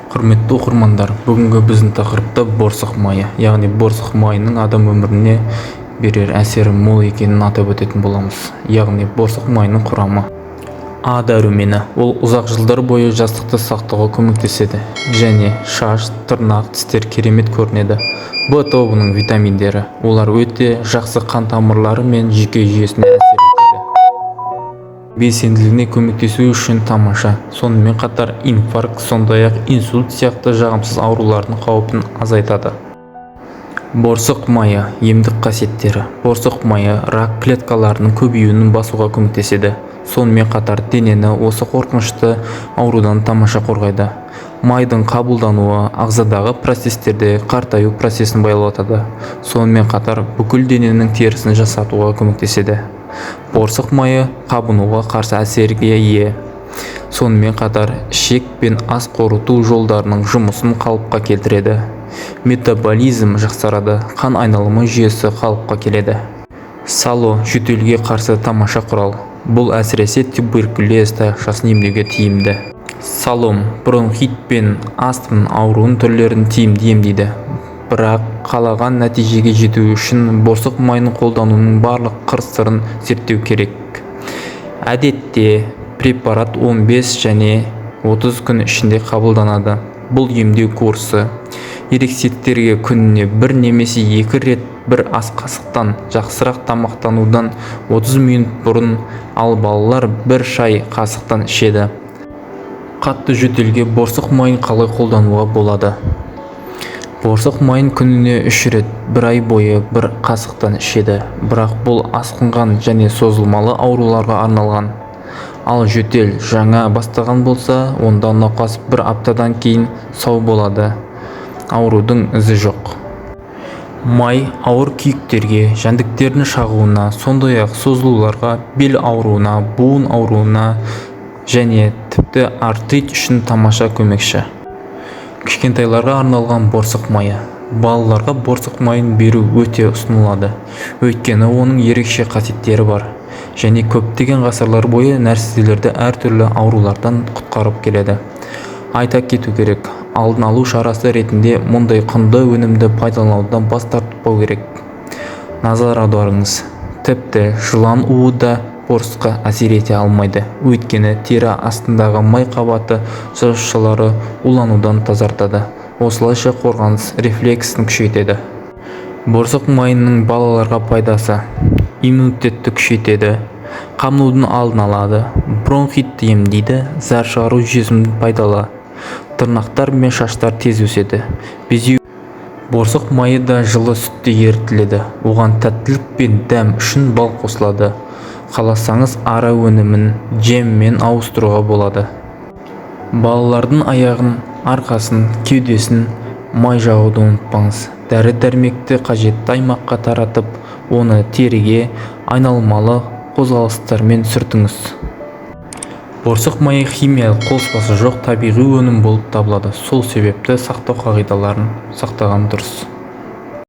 Құрметті оқырмандар, бүгінгі біздің тақырыпта борсық майы, яғни борсық майының адам өміріне берер әсері мол екенін атап өтетін боламыз. Яғни борсық майының құрамы: А дәрумені. Ол ұзақ жылдар бойы жастықты сақтауға көмектеседі және шаш, тырнақ, тістер керемет көрінеді. Б тобының витаминдері. Олар өте жақсы қан тамырлары мен жүйке жүйесіне әсер етеді, белсенділігіне көмектесу үшін тамаша. Сонымен қатар инфаркт, сондай-ақ инсульт сияқты жағымсыз аурулардың қаупін азайтады. Борсық майы емдік қасиеттері: борсық майы рак клеткаларының көбеюін басуға көмектеседі. Сонымен қатар денені осы қорқынышты аурудан тамаша қорғайды. Майдың қабылдануы ағзадағы процестерде қартаю процесін баяулатады. Сонымен қатар бүкіл дененің терісін жасартуға көмектеседі. Борсық майы қабынуға қарсы әсерге ие. Сонымен қатар ішек пен ас қорыту жолдарының жұмысын қалыпқа келтіреді. Метаболизм жақсарады, қан айналымы жүйесі қалыпқа келеді. Сало жөтелге қарсы тамаша құрал. Бұл әсіресе туберкулез таяқшасын емдеуге тиімді. Салом бронхит пен астма ауруының түрлерін тиімді емдейді. Бірақ қалаған нәтижеге жету үшін борсық майын қолданудың барлық қыр-сырын зерттеу керек. Әдетте препарат 15 және 30 күн ішінде қабылданады. Бұл емдеу курсы ересектерге күніне бір немесе екі рет бір ас қасықтан, жақсырақ тамақтанудан 30 минут бұрын, ал балалар бір шай қасықтан ішеді. Қатты жөтелге борсық майын қалай қолдануға болады? Борсық майын күніне үш рет бір ай бойы бір қасықтан ішеді. Бірақ бұл асқынған және созылмалы ауруларға арналған. Ал жөтел жаңа бастаған болса, онда науқас бір аптадан кейін сау болады, аурудың ізі жоқ. Май ауыр күйіктерге, жәндіктердің шағуына, сондай-ақ созылуларға, бел ауруына, буын ауруына және тіпті артрит үшін тамаша көмекші. Кішкентайларға арналған борсық майы. Балаларға борсық майын беру өте ұсынылады, өйткені оның ерекше қасиеттері бар және көптеген ғасырлар бойы нәрестелерді әртүрлі аурулардан құтқарып келеді. Айта кету керек, алдын алу шарасы ретінде мұндай құнды өнімді пайдаланудан бас тартпау керек. Назар аударыңыз, тіпті жылан уы да борсыққа әсер ете алмайды, өйткені тері астындағы май қабаты жасушалары уланудан тазартады, осылайша қорғаныс рефлексін күшейтеді. Борсық майының балаларға пайдасы: иммунитетті күшейтеді, қабынудың алдын алады, бронхитті емдейді, зәр шығару жүйесін пайдалы, тырнақтар мен шаштар тез өседі, безеу. Борсық майы да жылы сүтте ерітіледі. Оған тәттілік пен дәм үшін бал қосылады. Қаласаңыз, ара өнімін джеммен ауыстыруға болады. Балалардың аяғын, арқасын, кеудесін май жағуды ұмытпаңыз. Дәрі-дәрмекті қажетті аймаққа таратып, оны теріге айналмалы қозғалыстармен сүртіңіз. Борсық майы химиялық қоспасы жоқ табиғи өнім болып табылады. Сол себепті сақтау қағидаларын сақтаған дұрыс.